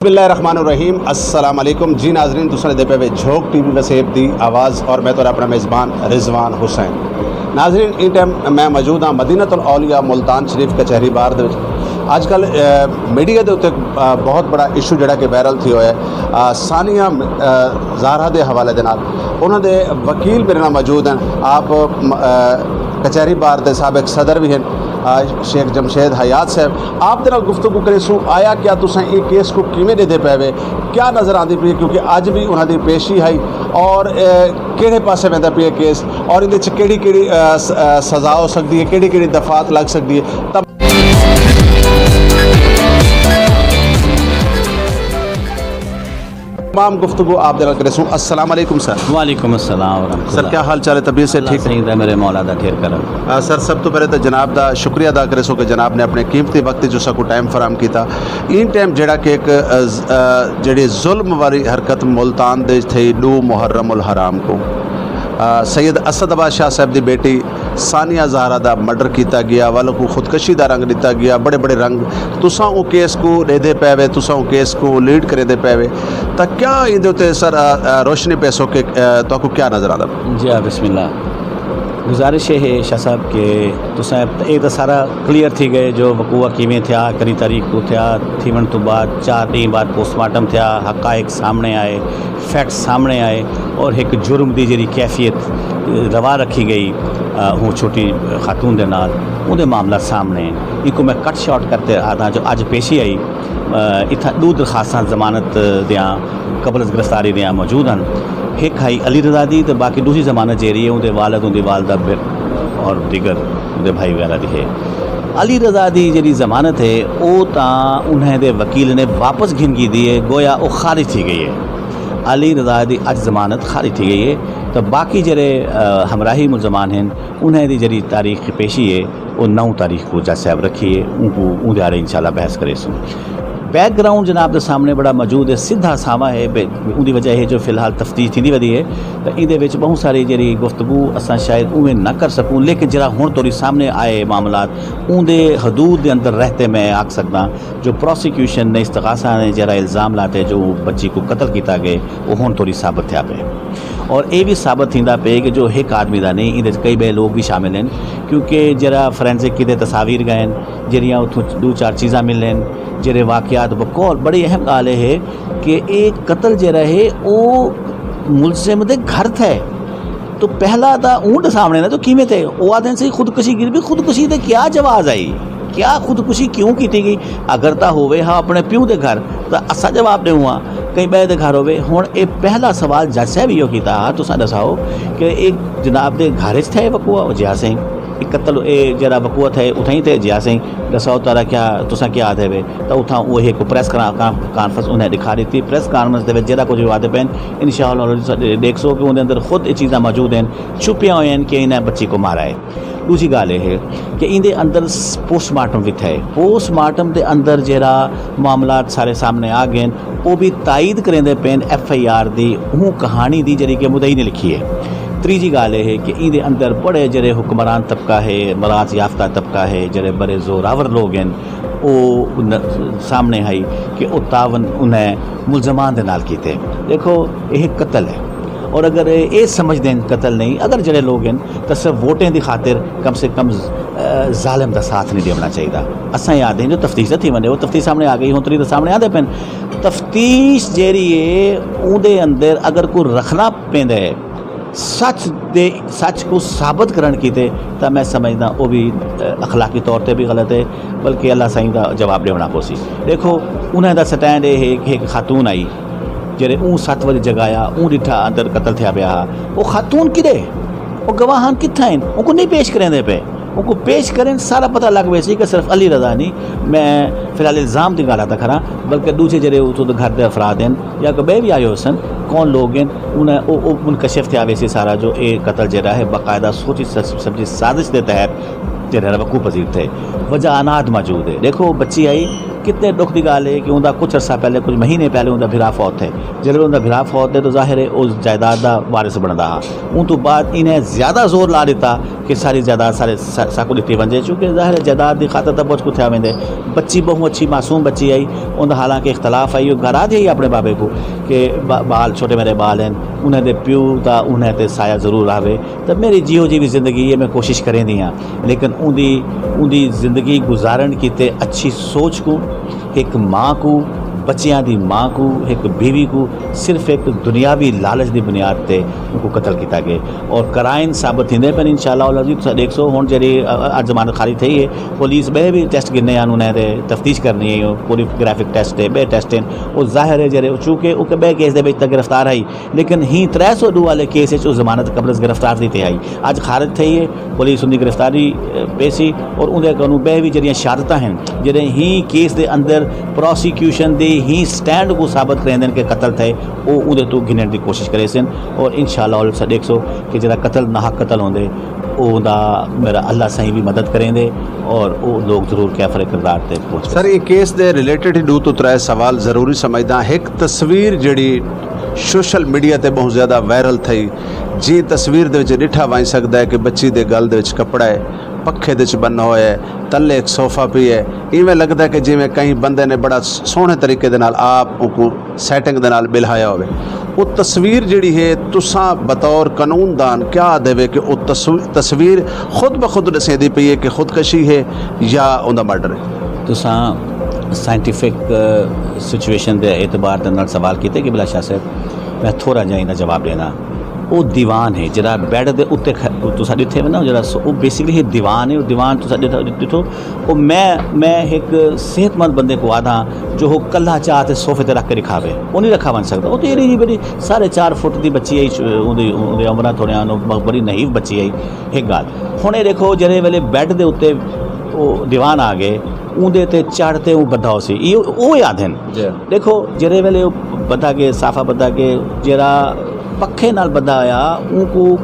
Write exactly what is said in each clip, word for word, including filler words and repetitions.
بسم اللہ الرحمن الرحیم، السلام علیکم جی ناظرین، تساں دے پے وے جھوک ٹی وی وسیب دی آواز اور میں تہاڈا اپنا میزبان رضوان حسین۔ ناظرین، این ٹائم میں موجود ہاں مدینہ الاولیاء ملتان شریف کچہری بار دے وچ۔ اج کل میڈیا دے اتنے بہت بڑا ایشو جڑا کہ وائرل تھی ہویا ہے ثانیہ زہرا دے حوالے دے نال۔ انہاں دے وکیل میرے نال موجود ہیں۔ آپ کچہری بار دے سابق صدر بھی ہیں، شیخ جمشید حیات صاحب۔ آپ دے نال گفتگو کریں سو آیا کیا تساں اے کیس کو کیویں دے دے پے وے، کیا نظر آندی پئی ہے؟ کیونکہ اج بھی انہاں دی پیشی ہے اور کیڑھے پاسے ویندا پیا کیس اور اندے چ کیڑھی کیڑھی سزا ہو سکدی ہے، کیڑھی کیڑھی دفعات لگ سکدی ہے؟ تب تمام گفتگو آپ دے نال کرے سوں۔ السلام علیکم سر۔ وعلیکم السلام ورحمۃ سر، اللہ۔ کیا حال چال ہے؟ طبیعت سے اللہ ٹھیک؟ سائیں دا، میرے مولا دا ڈھیر کرم۔ آ، سر، سب تو پہلے تو جناب دا شکریہ ادا کرے سو کہ جناب نے اپنے قیمتی وقت جو ساکو ٹائم فراہم کیتا۔ این ٹائم جڑا کہ ایک آ، ز-، آ، جڑی ظلم والی حرکت ملتان دے تھئی ڈو محرم الحرام کو، آ، سید اسد عباس شاہ صاحب دی بیٹی ثانیہ زہرا دا مرڈر کیتا گیا، ول کو خودکشی دا رنگ ڈتا گیا، بڑے بڑے رنگ۔ تساں او کیس کو ڈیدے پے وے، تساں او کیس کو لیڈ کریندے پے وے، تاں کیا ایندے اتے سر، آ، آ، روشنی پیسو کہ، آ، تہاکو کیا نظر آندا؟ جی ہاں، بسم اللہ۔ گزارش یہ ہے شاہ صاحب کہ تساں اے تاں سارا کلیئر تھی گئے جو وقوع کیویں تھیا، کری تاریخ کو تھیا، تھیون تو بعد چار ڈینھ بعد پوسٹ مارٹم تھیا، حقائق سامنے آئے، فیکٹس سامنے آئے اور ایک جرم دی جڑی کیفیت روا رکھی گئی، آ، ہوں چھوٹی خاتون دے نال، اون دے معاملہ سامنے ہیں۔ ایکو میں کٹ شارٹ کرتے آدھا جو اج پیشی آئی، آ، اتھاں ڈو درخواستاں ضمانت دیاں قبل از گرفتاری دیاں موجود ہیں۔ ایک ہائی علی رضا دی، تے باقی دوسری ضمانت جیڑھی ہے، اون دے والد، اون دی والدہ بے-، اور دیگر اون دے بھائی وغیرہ دی ہے۔ علی رضا دی جڑی ضمانت ہے، او تاں انہیں دے وکیل نے واپس گھن گھدی ہے، گویا او خارج تھی گئی ہے۔ علی رضا دی اج ضمانت خارج تھی گئی ہے، تے باقی جڑے، آ، ہمراہی ملزمان ہیں، انہیں دی جڑی تاریخ پیشی ہے، او نو تاریخ کو جج صاحب رکھی ہے، اون کو، اون دے آڑے انشاءاللہ بحث کرے سوں۔ بیک گراؤنڈ جناب دے سامنے بڑا موجود ہے، سدھا ساواں ہے، بے-، اون دی وجہ ہے جو فی الحال تفتیش تھیندی ودی ہے، تے ایندے وچ بہت ساری جڑی گفتگو اساں شاید اوویں نہ کر سکوں، لیکن جڑا ہن توڑی سامنے آئے معاملات، اون دے حدود دے اندر رہتے میں آکھ سکداں جو پراسیکیوشن نے، استغاثہ نے جڑا الزام لاتے جو بچی کو قتل کیتا گئے، او ہن توڑی ثابت تھیا پئے۔ اور اے بھی ثابت تھیندا پئے کہ جو ایک آدمی دا نہیں، ایندے وچ کئی بے لوگ بھی شامل ہیں، کیونکہ جڑا فورینسک کیتے تصاویر گئے ہیں، جڑیاں اتھوں دو چار چیزاں ملن، جڑے واقعات بقول بڑی اہم ڳالھ اے ہے کہ اے قتل جڑا ہے او ملزم دے گھر تھا ہے۔ تو پہلا تا اونٹ سامنے نہ تو کیویں تھے؟ او آدھے سے خودکشی گر بھی، خودکشی تے کیا جواز آئی؟ کیا خودکشی کیوں کیتی گئی؟ اگر تا ہووے ہا اپنے پیو دے گھر تا اسا جواب ݙیوں ہاں، کہیں ٻئے دے گھر ہووے۔ ہن اے پہلا سوال جج صاحب ایہو کیتا ہا، تساں ݙساؤ کہ اے جناب دے گھر اچ تھے وقوع؟ او جی ہا سائیں، اے قتل، اے جڑا وقوع تھے اتھائیں تھے؟ جی ہا سائیں۔ ݙساؤ تہاݙا کیا، تساں کیا آہدے وے؟ تاں اتھاں او ہک پریس کرا-، کان-، کانفرنس انہیں ݙکھا ݙتی۔ پریس کانفرنس دے وچ جیڑھا کجھ وی آہدے پئن، انشاءاللہ تساں ݙیکھسو کہ اوندے اندر خود اے چیزاں موجود ہن، چھپیاں ہوئیاں ہن کہ انہیں بچی کو مارا ہے۔ ݙوجھی ڳالھ اے ہے کہ ایندے اندر س-، پوسٹ مارٹم وی تھئے۔ پوسٹ مارٹم دے اندر جیڑھا معاملات سارے سامنے آ ڳئن، او وی تائید کریندے پئن ایف آئی آر دی اوں کہاݨی دی جیڑھی کہ مدعی نے لکھی ہے۔ تریجھی ڳالھ اے ہے کہ ایندے اندر بڑے جیڑھے حکمران طبقہ ہے، مراعات یافتہ طبقہ ہے، جیڑھے بڑے زوراور لوگ ہن، او ن-، سامنے آئی کہ او تعاون انہیں ملزمان دے نال کیتے۔ ݙیکھو، اے قتل ہے، اور اگر اے، اے سمجھدے ہن قتل نہیں، اگر جیڑھے لوگ ہن تاں صرف ووٹیں دی خاطر کم سے کم ز-، آ، ظالم دا ساتھ نہیں ݙیوݨا چاہیدا۔ اساں اے آہدے ہیں جو تفتیش دا تھی ونڄے، او تفتیش سامنے آ ڳئی، ہݨ تریجھی سامنے آندے پئن۔ تفتیش جیڑھی ہے اوندے اندر اگر کوئی رکھݨا پیندا ہے، سچ دے، سچ کو ثابت کرݨ کیتے، تاں میں سمجھدا او وی، آ، اخلاقی طور تے وی غلط ہے، بلکہ اللہ سائیں دا جواب ݙیوݨا پوسی۔ ݙیکھو، انہیں دا سٹینڈ اے ہے کہ ہک خاتون آئی، جیڑھے اوں ست وڄے جڳایا، اوں ݙٹھا اندر قتل تھیا پیا ہا۔ او خاتون کݙے؟ او گواہان کتھاں ہن؟ اونکوں نہیں پیش کریندے پئے۔ اونکوں پیش کرن، سارا پتہ لڳ ویسی کہ صرف علی رضا نہیں، میں فی الحال الزام دی ڳالھ آہدا کھڑاں، بلکہ ݙوجھے جیڑھے اتھوں دے گھر دے افراد ہن یا کوئی ٻئے وی آئے ہوسن، کون لوگ ہن، انہیں او، او منکشف تھیا ویسی سارا جو اے قتل جیڑھا ہے باقاعدہ سوچی سمجھی سازش دے تحت جیڑھا وقوع پذیر تھئے۔ وجہ عناد موجود ہے۔ ݙیکھو، بچی آئی، کتنے ݙکھ دی ڳالھ ہے کہ اوندا کجھ عرصہ پہلے، کجھ مہینے پہلے اوندا بھرا فوت ہے۔ جیڑھے اوندا بھرا فوت ہے تو ظاہر ہے او جائیداد دا وارث بݨدا ہا۔ اوں توں بعد انہیں زیادہ زور لا ݙتا کہ ساری جائیداد سارے سا- ساکوں ݙتی ونڄے، چونکہ ظاہر ہے جائیداد دی خاطر تاں بہت کتھے آ ویندے۔ بچی ٻہوں اچھی معصوم بچی ہئی، اوندا حالانکہ اختلاف ہئی، او گھر آ ڳئی اپݨے بابے کوں کہ با- ٻال چھوٹے میرے ٻال ہن، انہیں دے پیو دا انہیں تے سایہ ضرور رہوے۔ تاں میری جیہو جی وی زندگی ہے میں کوشش کریندی ہاں، لیکن اوندی اوندی زندگی گزارݨ کیتے اچھی سوچ کوں، ہک ماں کوں، بچیاں دی ماں کوں، ہک بیوی کوں صرف ہک دنیاوی لالچ دی بنیاد تے اونکوں قتل کیتا ڳئے۔ اور قرائن ثابت تھیندے پئن، انشاءاللہ العزیز تساں ݙیکھسو۔ ہݨ جیڑھی اڄ ضمانت خارج تھئی ہے، پولیس ٻئے وی ٹیسٹ گھننے ہن، انہیں تے تفتیش کرݨی ہے، پوری گرافک ٹیسٹ ہے، ٻئے ٹیسٹ ہن۔ او ظاہر ہے جیڑھے چونکہ او ٻئے کیس دے وچ تاں گرفتار ہئی، لیکن ہی ترے سو ݙو والے کیس وچ او ضمانت قبل از گرفتار دی تے ہئی۔ اڄ خارج تھئی ہے، پولیس اوندی گرفتاری پیسی اور اوندے کنوں ٻئے وی جیڑھیاں شہادتاں ہن، جیڑھے ہی کیس دے اندر پراسیکیوشن دی ہی سٹینڈ کوں ثابت کریندن کہ قتل تھئے، او اوندے توں گھنݨ دی کوشش کریسن۔ اور انشاءاللہ تساں ݙیکھسو کہ جیڑھا قتل ناحق قتل ہوندے، اوندا میرا اللہ سائیں وی مدد کریندے اور او لوگ ضرور کیفر کردار تے پہنچ سر، ویسن۔ ایں کیس دے ریلیٹڈ ہی ݙو توں ترے سوال ضروری سمجھداں۔ ہک تصویر جیڑھی سوشل میڈیا تے ٻہوں زیادہ وائرل تھئی، جیں تصویر دے وچ ݙٹھا ونڄ سڳدا ہے کہ بچی دے ڳل دے وچ کپڑا ہے، پکھے دے وچ ٻنھا ہویا ہے، تلے ہک صوفہ پئی ہے، ایویں لڳدا ہے کہ جیویں کہیں بندے نے بڑا سوہݨے طریقے دے نال آپ اونکوں سیٹنگ دے نال ٻلہایا ہووے۔ او تصویر جیڑھی ہے، تساں بطور قانون دان کیا آہدے وے کہ او تصو- تصویر خود بخود ݙسیندی پئی ہے کہ خودکشی ہے یا اوندا مرڈر ہے؟ تساں سائنٹیفک سچویشن دے اعتبار دے نال سوال کیتے کہ بلا شاہ صاحب، میں تھوڑا جیہا ایندا جواب ݙینداں۔ او دیوان ہے جیڑھا بیڈ دے اتے کھ- تساں ݙٹھے وے نا، جیڑھا سو- او بیسیکلی ہے دیوان ہے۔ او دیوان تساں ݙٹھا- ݙٹھو، او میں میں ہک صحت مند بندے کوں آہداں جو او کلھا چا تے صوفے تے رکھ کے ݙکھاوے، او نہیں رکھا ونڄ سڳدا۔ او تے ایݙی جی بڑی ساڑھے چار فٹ دی بچی ہئی، اوندی اوندی عمراں تھوڑیاں ہن، او ب- بڑی نحیف بچی ہئی۔ ہک ڳالھ۔ ہݨ اے ݙیکھو، جیڑھے ویلے بیڈ دے اتے او دیوان آ ڳئے، اوندے تے چڑھ تے او ٻدھا ہوسی، اے او یاد ہن۔ جی۔ ݙیکھو، جیڑھے ویلے او ٻدھا ڳئے، صافہ ٻدھا ڳئے، جیڑھا پکھے نال ٻدھا ہویا، اونکوں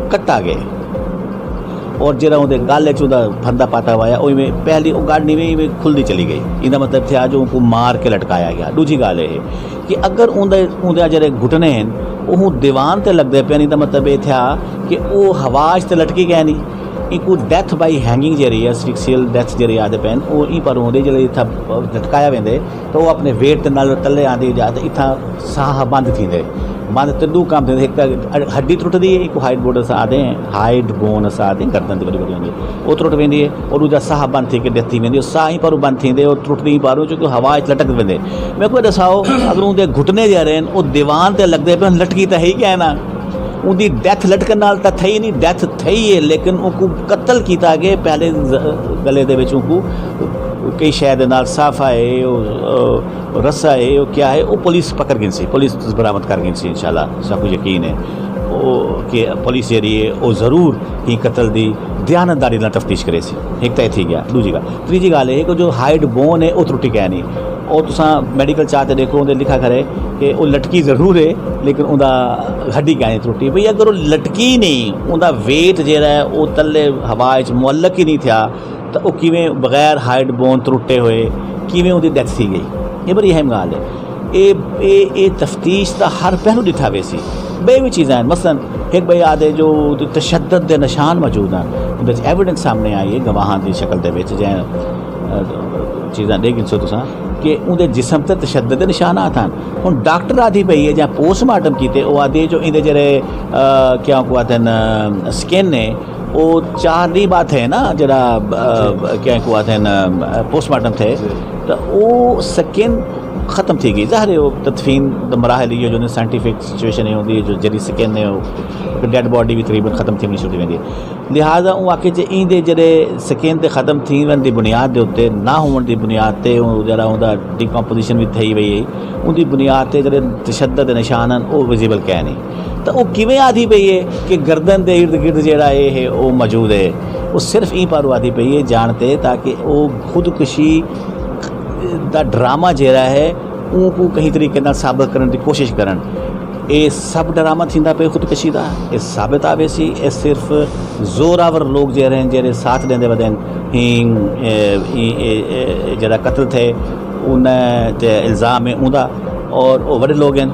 کٹا ڳئے۔ اور جیڑھا اوندے ڳل وچ اوندا پھندا پاتا ہویا، او ایویں پہلی او ڳل نیویں ایویں کھلدی چلی ڳئی۔ ایندا مطلب تھیا جو اونکوں مار کے لٹکایا ڳیا۔ ݙوجھی ڳالھ اے ہے کہ اگر اوندے، اوندے جیڑھے گھٹنے ہن، او دیوان تے لڳدے پئن، ایندا مطلب اے تھیا کہ او ہوا اچ تے لٹکی ڳئے نی۔ اینکوں ڈیتھ بائی ہینگنگ جیڑھی ہے، اسفکسیل ڈیتھ جیڑھی آہدے پئن، او ایں پاروں ہوندی، جیڑھے اتھاں لٹکایا ویندے، تاں او اپݨے ویٹ دے نال تلے آندی جا تے اتھاں ساہ بند تھیندے۔ بند تے ݙو کم تھیندے، ہک تاں ہڈی ترٹدی ہے، اینکوں ہائیڈ بون اساں آہدے ہیں، ہائیڈ بون اساں آہدے ہیں، گردن دی وݙی وݙی ہوندی ہے، او ترٹ ویندی ہے، اور ݙوجھا ساہ بند تھی کے ڈیتھ تھی ویندی ہے، او ساہ ایں پاروں بند تھیندے، او ترٹدی ایں پاروں، چونکہ ہوا اچ لٹک ویندے۔ میکوں ݙساؤ، اگر اوندے گھٹنے جیڑھے ہن، او دیوان تے لڳدے پئن، لٹکی تاں ہے کائنی نا۔ اوندی ڈیتھ لٹکݨ نال تاں تھئی نہیں، ڈیتھ تھئی ہے، لیکن اونکوں قتل کیتا ڳئے۔ پہلے ز- ڳلے دے وچ اونکوں کئی شے دے نال صافہ ہے، او، او رسہ ہے، او کیا ہے، او پولیس پکڑ گھنسی، پولیس برآمد کر گھنسی انشاءاللہ، ساکوں یقین ہے۔ او کہ پولیس جیڑھی ہے، او ضرور ایں قتل دی دیانتداری نال تفتیش کریسی۔ ہک تاں اے تھی ڳیا۔ ݙوجھی ڳالھ، تریجھی ڳالھ اے ہے کہ جو ہائیڈ بون ہے، او ترٹی کائنی۔ او تساں میڈیکل چارٹ تے ݙیکھو، اوندے لکھا کھڑے کہ او لٹکی ضرور ہے، لیکن اوندا ہڈی کائنی ترٹی۔ بھئی، اگر او لٹکی نہیں، اوندا ویٹ جیڑھا ہے، او تلے ہوا اچ معلق ہی نہیں تھیا، تاں او کیویں بغیر ہائیڈ بون ترٹے ہوئے، کیویں اوندی ڈیتھ تھی ڳئی؟ اے بڑی اہم ڳالھ ہے۔ اے، اے، اے تفتیش دا ہر پہلو ݙٹھا ویسی۔ ٻئے وی چیزاں ہن، مثلاً ہک ٻئے آہدے جو تشدد دے نشان موجود ہن، اوندے وچ ایویڈنس سامݨے آئی ہے گواہاں دی شکل دے وچ، جیں، اہ، چیزاں ݙیکھ گھنسو تساں کہ اوندے جسم تے تشدد دے نشانات ہن۔ ہݨ ڈاکٹر آہدی پئی ہے، جیں پوسٹ مارٹم کیتے، او آہدی ہے جو ایندے جیڑھے، اہ، کیا اونکوں آہدن، اہ، سکن ہے، او چار ݙینہہ بعد تھئے نا، جیڑھا، اہ، جی۔ کیا اونکوں آہدن، اہ، پوسٹ مارٹم تھئے، جی۔ تاں او سکن ختم تھی ڳئی۔ ظاہر ہے، او تدفین دا مراحل ایہو جو سائنٹیفک سچویشن ایہو ہوندی ہے جو جیڑھی سکن ہے، او ڈیڈ باڈی وی تقریباً ختم تھیوݨی شروع تھی ویندی ہے۔ لہٰذا اوں آکھے جے ایندے جیڑھے سکین دے ختم تھیوݨ دی بنیاد دے اتے، نہ ہووݨ دی بنیاد تے، او جیڑھا اوندا ڈیکمپوزیشن وی تھئی وئی ہے، اوندی بنیاد تے جیڑھے تشدد دے نشان ہن، او ویزیبل کائنی۔ تاں او کیویں آہدی پئی ہے کہ گردن دے ارد گرد جیڑھا اے ہے، او موجود ہے؟ او صرف ایں پاروں آہدی پئی ہے جاݨ تے، تاکہ او خودکشی دا ڈرامہ جیڑھا ہے، اونکوں کہیں طریقے نال ثابت کرݨ دی کوشش کرن۔ اے سب ڈرامہ تھیندا پئے خودکشی دا، اے ثابت آ ویسی، اے صرف زوراور لوگ جیڑھے ہن، جیڑھے ساتھ ݙیندے ودے ہن، ہی جڑا قتل تھے، انہیں تے الزام ہے اوندا، اور وہ بڑے لوگ ہیں،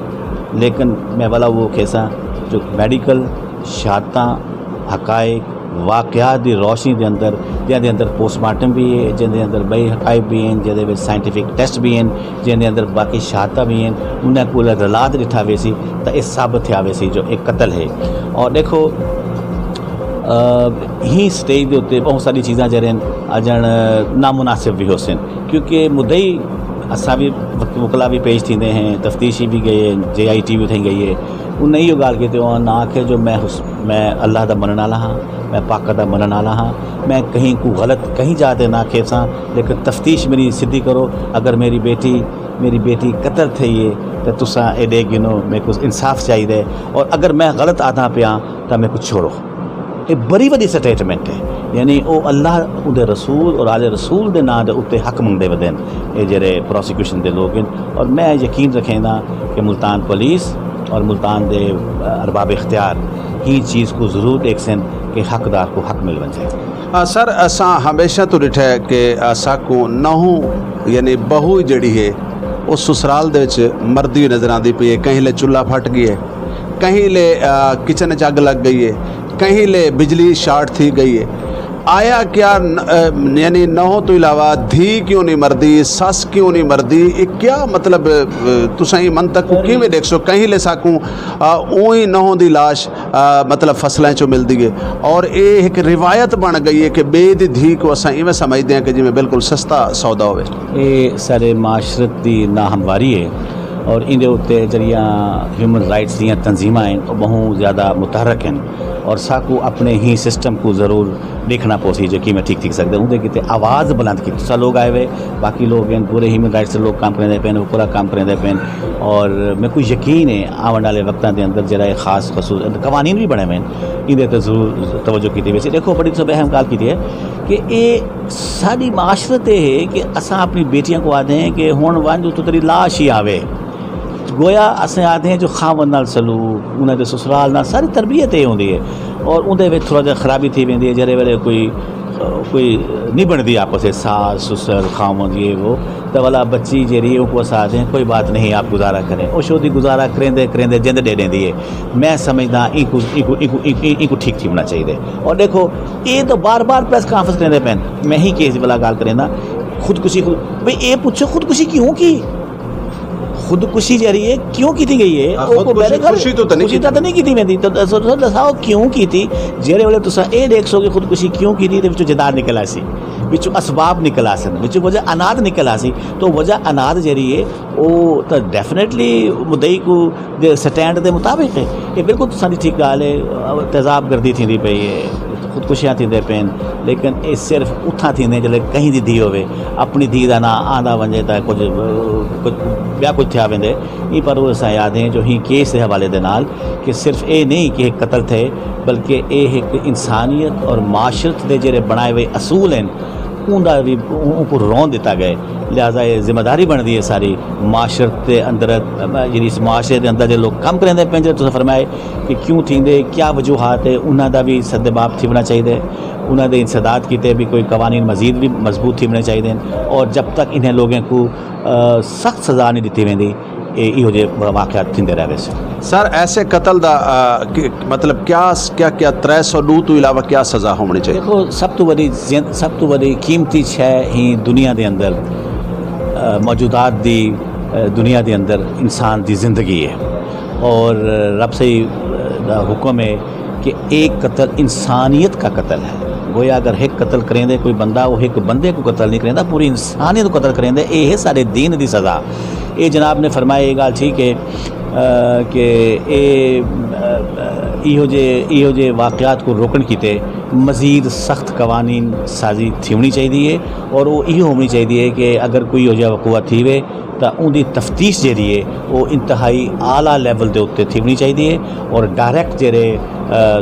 لیکن میں والا وہ کھیساں جو میڈیکل شہادتاں، حقائق، واقعات دی روشنی دے اندر، جن دے اندر پوسٹ مارٹم بھی ہے، جن دے اندر بئی حقائق بھی ہیں، جن دے سائنٹیفک ٹیسٹ بھی ہیں، جن دے اندر باقی شہادتاں بھی ہیں، انہیں کو رلا تے ڈٹھا ویسی، تو یہ ثابت تھیا ویسی جو ایک قتل ہے۔ اور دیکھو، ہی سٹیج دے اتنے بہت ساری چیزاں جڑے اجن نامناسب بھی ہو سن، کیونکہ مدعی اساں بھی وکلا بھی پیش تھیندے ہیں، تفتیشی بھی گئے ہیں، جے آئی ٹی بھی تھیں گئی ہے۔ انہیں یہ گال کیتے، انہوں نے آکھے جو میں حس- میں اللہ دا منن والا ہاں، میں پاک دا منن والا ہاں، میں کہیں کو غلط کہیں جا تے نہ کھیساں، لیکن تفتیش میری سدھی کرو۔ اگر میری بیٹی میری بیٹی قتل تھئی ہے، تو تساں اے ڈے گنو، میرے کو انصاف چاہیے، اور اگر میں غلط آدھا پیا تو میرے کو چھوڑو۔ یہ بڑی وڈی سٹیٹمنٹ ہے، یعنی او اللہ، اودے رسول اور آل رسول دے نام دے اتنے حق منگتے ودے ہیں یہ جڑے پروسیکیوشن دے لوگ ہیں۔ اور میں یقین رکھیں دا کہ ملتان پولیس اور ملتان دے ارباب اختیار ہی چیز کو ضرور دیکھ سن کہ حقدار کو حق مل ونجے۔ سر، اساں ہمیشہ تو ڈٹھا ہے کہ ساکوں نہوں، یعنی بہو جڑی ہے، وہ سسرال دے وچ مردی ہوئی نظر آندی پئی ہے۔ کہیں لے چولہا پھٹ گئی ہے، کہیں لے کچن وچ اگ لگ گئی ہے، کہیں لے بجلی شارٹ تھی گئی ہے۔ آیا کیا یعنی نہوں تو علاوہ دھی کیوں نہیں مردی، سس کیوں نہیں مردی؟ یہ کیا مطلب؟ تساں یہ منطق کو کیویں دیکھ سو؟ کہیں لے ساکوں اونہی نہوں دی لاش مطلب فصلیں چوں ملدی ہے، اور اے ایک روایت بن گئی ہے کہ بے دی دھی کو اساں ایویں سمجھدے ہیں کہ جویں بالکل سستا سودا ہوئے۔ اے سارے معاشرت دی ناہمواری ہے، اور ایندے اتے جڑیاں ہیومن رائٹس دیاں تنظیماں ہیں، وہ بہوں زیادہ متحرک ہیں، اور ساکو اپنے ہی سسٹم کو ضرور ڈیکھنا پوسی جو کیویں ٹھیک تھیک سکدے۔ اوندے کیتے آواز بلند کیتی۔ سا لوگ آئے ہوئے، باقی لوگ ہیں، پورے ہیومن رائٹس دے لوگ کام کریندے پئے ہن، وکلا کام کریندے پئے ہن، اور میکوں یقین ہے آون والے وقتاں دے اندر جڑا ہے خاص خصوص قوانین بھی بنے ہوئے ہیں، ایندے تے ضرور توجہ کیتی ویسی۔ دیکھو، بڑی سب اہم گال کیتی ہے کہ اے ساڈی معاشرت اے ہے کہ اساں اپنی بیٹیاں کو آدھے ہیں کہ ہن ونج اتوں تیری لاش ہی آوے۔ گویا اسیں آدھے ہیں جو خاوند نال سلوک، انہاں دے سسرال نال ساری تربیت اے ہوندی ہے، اور اوندے وچ تھوڑا جہا خرابی تھی ویندی ہے۔ جیڑھے ویلے کوئی کوئی نہیں بنتی آپس وچ، ساس سسر خاوند یہ وہ، تو والا بچی جیڑھی ہے، اوکوں اساں آدھے ہیں کوئی بات نہیں، آپ گزارا کریں۔ او شودی گزارا کریندے کریندے جند ڈے ڈیندی ہے۔ میں سمجھدا اینکو اینکو اینکو اینکو اینکو ٹھیک تھی ہونا چاہیے۔ اور دیکھو، یہ تو بار بار پریس کانفرنس کریندے پین، میں ہی کیس والا گال کریندا، خودکشی خود بھئی، اے پچھو خودکشی کیوں کی؟ خودکشی جیڑھی ہے کیوں کیتی گئی ہے؟ ہاں، او کو خودکشی، میرے گھر خوشی تو تاں نہیں خوشی کیتی۔ تاں نہیں کیتی ویندی۔ تو دسو، دسو، دساؤ کیوں کیتی؟ جیڑھے ویلے تساں اے ڈیکھ سو کہ خودکشی کیوں کیتی، تے وچوں جدار نکل آسی، وچوں اسباب نکل آسن، وچوں وجہ انات نکل آسی۔ تو وجہ انات جیڑھی ہے، او تاں ڈیفینیٹلی مدعی کو دے سٹینڈ دے مطابق ہے۔ یہ بالکل تساں دی ٹھیک گال ہے، تیزاب گردی تھیندی پئی ہے، خودکشیاں تھیندے پین، لیکن یہ صرف اتھاں تھیندے جلے کہیں دی دھی ہوے، اپنی دھی دا نام آندا ونجے تا کچھ کچھ بیا کچھ تھیا ویندے۔ یہ پر وہ اساں یاد ہیں جو ہی کیس دے حوالے دے نال کہ صرف اے نہیں کہ ایک قتل تھے، بلکہ اے ایک انسانیت اور معاشرت دے جڑے بنائے ہوئے اصول ہیں، اوندا بھی اون کو رون دیتا گئے۔ لہذا یہ ذمہ داری بندی ہے ساری معاشرت دے اندر، یعنی اس معاشرے دے اندر جو لوگ کم کریں دے پین، جو تساں فرمائے کہ کیوں تھیندے، کیا وجوہات ہے، انہاں دا بھی سد باب تھی ہونا چاہیے، انہاں دے انسداد کیتے بھی کوئی قوانین مزید بھی مضبوط تھی ہونے چاہیے، اور جب تک انہیں لوگوں کو سخت سزا نہیں دیتی ویندی، اے ایہو جے واقعات تھیندے رہ ویسے۔ سر، ایسے قتل دا مطلب کیا، کیا کیا ترے سو ڈو تو علاوہ کیا سزا ہونی چاہیے؟ دیکھو، سب تو وڈی، سب تو وڈی قیمتی شے ہی دنیا دے اندر، موجودات دی دنیا دے اندر انسان دی زندگی ہے، اور رب سہی دا حکم ہے کہ ایک قتل انسانیت کا قتل ہے۔ گویا اگر ایک قتل کریں دے کوئی بندہ، وہ ایک بندے کو قتل نہیں کریں دا، پوری انسانیت کو قتل کریں دے۔ اے ہے سارے دین دی سزا۔ اے جناب نے فرمایا، یہ گال ٹھیک ہے کہ اے ایہو جے ایہو جے واقعات کو روکن کیتے مزید سخت قوانین سازی تھیونی چاہیے ہے، اور وہ ایہو ہونی چاہیے ہے کہ اگر کوئی ایہو جا وقوع تھی وے، تاں اوندی تفتیش جیڑھی ہے، وہ انتہائی اعلیٰ لیول دے اتے تھیونی چاہیے ہے، اور ڈائریکٹ جیڑھے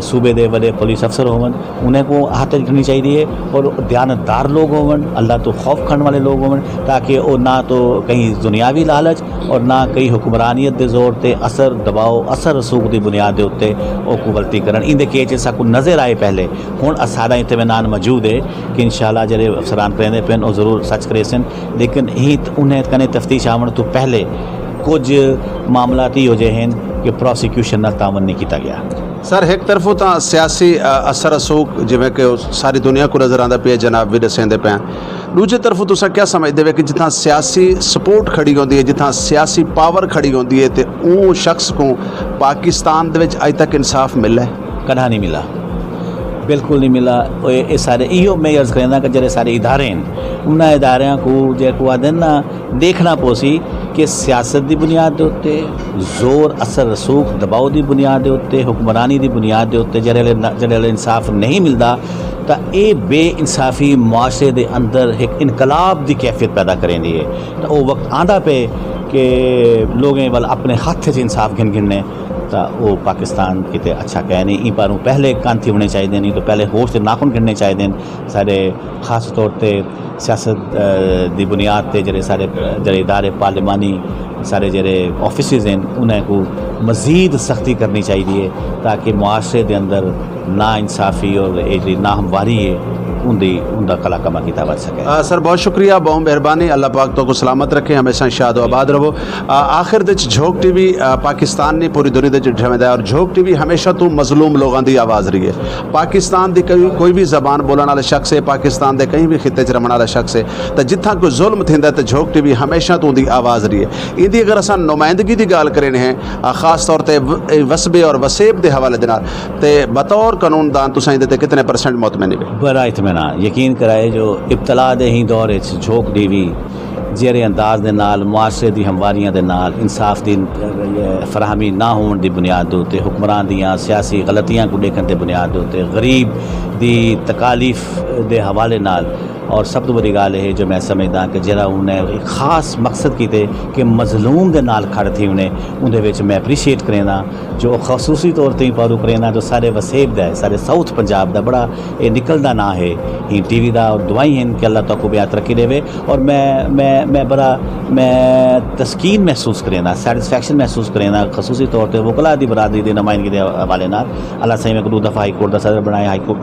صوبے دے وݙے پولیس افسر ہوون، انہیں کوں ہتھ وچ گھنݨی چاہیدی ہے، اور دیانتدار لوگ ہوون، اللہ توں خوف کھاوݨ والے لوگ ہوون، تاکہ او نہ تو کہیں دنیاوی لالچ اور نہ کہیں حکمرانیت دے زور تے اثر، دباؤ، اثر رسوخ دی بنیاد دے اتے او کوں غلطی کرن۔ ایندے کیچ ساکوں نظر آئے پہلے، ہݨ اساݙا اطمینان موجود ہے کہ انشاءاللہ جیڑھے افسران کریندے پئن او ضرور سچ کریسن، لیکن ہی انہیں کنے تفتیش آوݨ توں پہلے کجھ معاملات ایہو جے ہن کہ پراسیکیوشن نال تعاون نہیں کیتا گیا۔ سر، ہک طرفوں تاں سیاسی، آ، اثر رسوخ، جیویں کہ او ساری دنیا کوں نظر آندا پیا، جناب وی ݙسیندے پئے ہن۔ ݙوجھے طرفوں تساں کیا سمجھدے وے کہ جتھاں سیاسی سپورٹ کھڑی ہوندی ہے، جتھاں سیاسی پاور کھڑی ہوندی ہے، تے اوں شخص کوں پاکستان دے وچ اڄ تک انصاف ملا ہے؟ کݙاں نہیں ملا، بالکل نہیں ملا۔ اے، اے سارے، ایہو میں عرض کریندا کہ جیڑھے سارے ادارے ہن، انہاں اداریاں کوں جیکوں آہدن نا، ݙیکھݨا پوسی کہ سیاست دی بنیاد دے اتے، زور، اثر رسوخ، دباؤ دی بنیاد دے اتے، حکمرانی دی بنیاد دے اتے جیڑھے ویلے نہ، جیڑھے ویلے انصاف نہیں ملدا، تاں اے بے انصافی معاشرے دے اندر ہک انقلاب دی کیفیت پیدا کریندی ہے۔ تاں او وقت آندا پئے کہ لوگیں ول اپݨے ہتھ وچ انصاف گھن گھنݨے، تاں او پاکستان کیتے اچھا کائے نہیں۔ ایں پاروں پہلے کن تھیوݨے چاہیدے ہن، تاں پہلے ہوش دے ناخن گھنݨے چاہیدے ہن۔ ساݙے خاص طور تے سیاست، آ، دی بنیاد تے جیڑھے ساݙے، جیڑھے ادارے پارلیمانی، ساݙے جیڑھے آفسز ہن، انہیں کوں مزید سختی کرݨی چاہیدی ہے، تاکہ معاشرے دے اندر نا انصافی اور اے جیڑھی ناہمواری ہے، اوندی، اوندا قلعہ کما کیتا ونڄ سڳے۔ آ، سر، بہت شکریہ، بہت مہربانی۔ اللہ پاک تہاکوں سلامت رکھے، ہمیشہ شاد و آباد رہو۔ آ، آخر دے وچ جھوک ٹی وی، آ، پاکستان نہیں، پوری دنیا دے وچ ݙٹھا ویندا ہے، اور جھوک ٹی وی ہمیشہ توں مظلوم لوگاں دی آواز رہی ہے۔ پاکستان دی کوئی، کوئی بھی زبان بولݨ والا شخص ہے، پاکستان دے کہیں بھی خطے وچ رہݨ والا شخص ہے، تاں جتھاں کوئی ظلم تھیندا ہے، تاں جھوک ٹی وی ہمیشہ توں اوندی آواز رہی ہے۔ ایندی اگر اساں نمائندگی دی ڳالھ کریندے ہیں، آ، خاص طور تے و-، اے وسبے اور وسیب دے حوالے دے نال، تے بطور قانون دان تساں ایندے تے کتنے پرسنٹ مطمئن ہو؟ بڑا اطمینان، یقین کرائے جو ابتلا دے ہی دور وچ جھوک ٹی وی جیڑھے انداز دے نال معاشرے دی ہمواریاں دے نال انصاف دی، اے، فراہمی نہ ہووݨ دی بنیاد دے اتے، حکمران دیاں سیاسی غلطیاں کوں ݙیکھݨ دی بنیاد دے اتے، غریب دی تکالیف دے حوالے نال، اور سب توں وݙی ڳالھ اے ہے جو میں سمجھداں کہ جیڑھا انہیں ہک خاص مقصد کیتے کہ مظلوم دے نال کھڑ تھی انہیں، اوندے وچ میں اپریشیٹ کرینداں۔ جو خصوصی طور تے پاروں کرینداں جو ساݙے وسیب دا ہے، ساݙے ساؤتھ پنجاب دا بڑا اے نکلدا ناں ہے ہی ٹی وی دا، اور دعائیں ہن کہ اللہ تہاکوں ٻیا ترقی ݙیوے۔ اور میں، میں، میں بڑا، میں تسکین محسوس کرینداں، سیٹسفیکشن محسوس کرینداں، خصوصی طور تے وکلا دی برادری دی نمائندگی دے حوالے نال۔ اللہ سائیں میکوں ݙو دفعہ ہائی کورٹ دا صدر بݨایا، ہائی کورٹ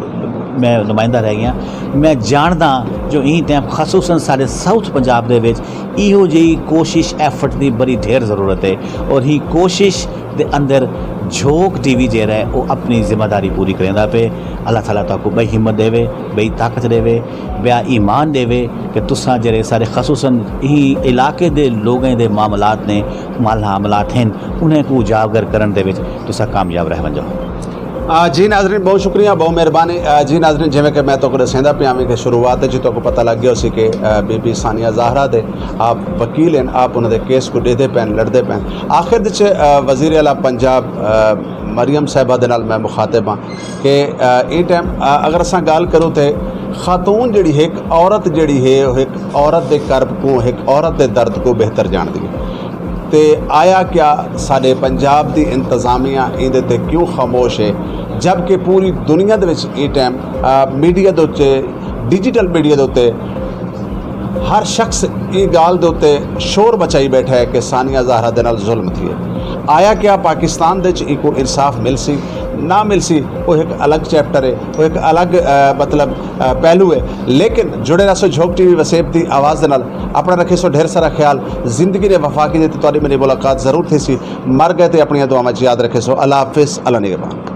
میں نمائندہ رہ ڳیاں۔ میں جاݨداں جو ایں ٹائم خصوصاً ساݙے ساؤتھ پنجاب دے وچ ایہو جئی کوشش، ایفرٹ دی بڑی ڈھیر ضرورت ہے، اور ہی کوشش دے اندر جھوک ٹی وی جیڑھا ہے، او اپݨی ذمہ داری پوری کریندا پئے۔ اللہ تعالیٰ تہاکوں ٻئی ہمت ݙیوے، ٻئی طاقت ݙیوے، ٻیا ایمان ݙیوے کہ تساں جیڑھے سارے خصوصاً ایں علاقے دے لوگیں دے معاملات نے، معاملات ہن، انہیں کوں اجاگر کرݨ دے وچ تساں کامیاب رہ ونڄو۔ آ، جی ناظرین، بہت شکریہ، بہت مہربانی۔ آ، جی ناظرین، جیویں کہ میں تہاکوں ݙسیندا پیا ہاں کہ شروعات وچ ہی تہاکوں پتہ لڳ ڳیا ہوسی کہ، آ، بی بی ثانیہ زہرا دے آپ وکیل ہن، آپ انہاں دے کیس کوں ݙیہدے پئن، لڑدے پئن۔ آخر وچ، آ، وزیر اعلیٰ پنجاب، آ، مریم صاحبہ دے نال میں مخاطب ہاں کہ، آ، ایں ٹائم، آ، اگر اساں ڳالھ کروں تے خاتون جیڑھی ہے، ہک عورت جیڑھی ہے، او ہک عورت دے کرب کوں، ہک عورت دے درد کوں بہتر ڄاݨدی ہے۔ تے آیا کیا ساݙے پنجاب دی انتظامیہ ایندے تے کیوں خاموش ہے، جبکہ پوری دنیا دے وچ ایں ٹائم، آ، میڈیا دے اتے، ڈیجیٹل میڈیا دے اتے ہر شخص ایں ڳالھ دے اتے شور مچائی بیٹھا ہے کہ ثانیہ زہرا دے نال ظلم تھیے؟ آیا کیا پاکستان دے وچ اینکوں انصاف ملسی؟ نہ ملسی، او ہک الگ چیپٹر ہے، او ہک الگ، آ، مطلب، آ، پہلو ہے۔ لیکن جڑے رہسو جھوک ٹی وی وسیب دی آواز دے نال۔ اپݨا رکھیسو ڈھیر سارا خیال۔ زندگی نے وفا کیتی تے تہاݙی میݙی ملاقات ضرور تھیسی۔ مر ڳئے تے اپݨیاں دعاواں وچ یاد رکھیسو۔ اللہ حافظ، اللہ نگہبان۔